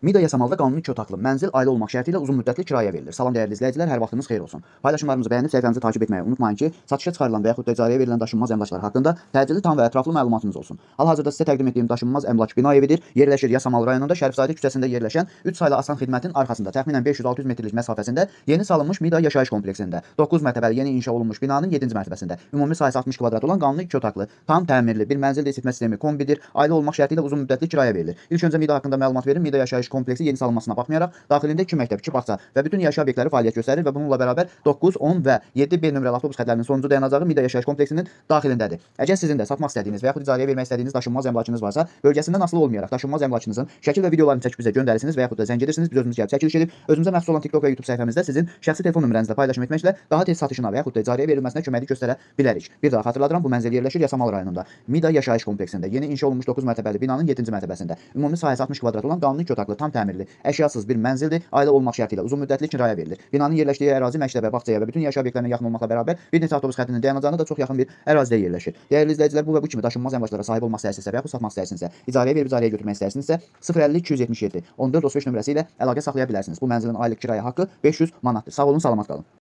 Mida Yasamalda qanuni iki otaqlı mənzil ailə olmaq şərti ilə uzun müddətli kirayəyə verilir. Salam dəyərli izləyicilər, hər vaxtınız xeyir olsun. Paylaşımlarımızı bəyənib səhifəmizi takip etməyi unutmayın ki, satışa çıxarılan və yaxud da icarəyə verilən daşınmaz əmlaklar haqqında təcili, tam və ətraflı məlumatınız olsun. Hal-hazırda sizə təqdim etdiyim daşınmaz əmlak bina evidir. Yerləşir Yasamal rayonunda Şərifzadə küçəsində yerləşən 3 saylı asan xidmətin arxasında, təxminən 500-600 metrlik məsafəsində yeni salınmış Mida yaşayış kompleksində 9 mərtəbəli yeni inşa olunmuş binanın 7-ci mərtəbəsində ümumi sahəsi 60 kvadrat olan qanuni iki otaqlı, tam təmirli bir mənzildir, isitmə sistemi kombidir. Ailə olmaq şərti ilə uzun müddətli kirayəyə verilir. İlk öncə Mida haqqında məlumat verim. Mida yaşayış kompleksi yeni salınmasına baxmayaraq, daxilində 2 məktəb, 2 bağça və bütün yaşayış obyektləri fəaliyyət göstərir və bununla bərabər 9, 10 və 7B nömrəli avtobus xətlərinin sonuncu dayanacağı Mida yaşayış kompleksinin daxilindədir. Əgər sizin də satmaq istədiyiniz və yaxud icarəyə vermək istədiyiniz daşınmaz əmlakınız varsa, bölgəsindən asılı olmayaraq daşınmaz əmlakınızın şəkil və videolarını çəkib bizə göndərirsiniz və yaxud da zəng edirsiniz, biz özümüz gəlib çəkiliş edib özümüzə məxsus olan TikTok və YouTube səhifəmizdə sizin şəxsi telefon nömrənizlə paylaşım etməklə daha tez satışına və yaxud da icarəyə verilməsinə köməklik göstərə bilərik. Bir daha xatırladıram, bu mənzil yerləşir Yasamal rayonunda, Mida yaşayış kompleksində, yeni inşa olunmuş 9 mərtəbəli binanın 7-ci mərtəbəsində. Ümumi sahəsi 60 kvadrat olan qanuni iki otaqlı, tam təmirli, əşyasız bir mənzildir. Ailə olmaq şərti ilə uzun müddətli kirayəyə verilir. Binanın yerləşdiyi ərazi məktəbə, bağçaya və bütün yaşayış obyektlərinə yaxın olmaqla bərabər bir neçə avtobus xəttinin dayanacağına da çox yaxın bir ərazidə yerləşir. Dəyərli izləyicilər, bu və bu kimi daşınmaz əmlaklara sahib olmaq istəyirsinizsə və yaxud satmaq istəyirsinizsə, icarəyə verib icarəyə götürmək istəyirsinizsə, 050 277 14 35 nömrəsi ilə əlaqə saxlaya bilərsiniz. Bu mənzilin aylıq kirayə haqqı 500 manatdır. Sağ olun, salamat qalın.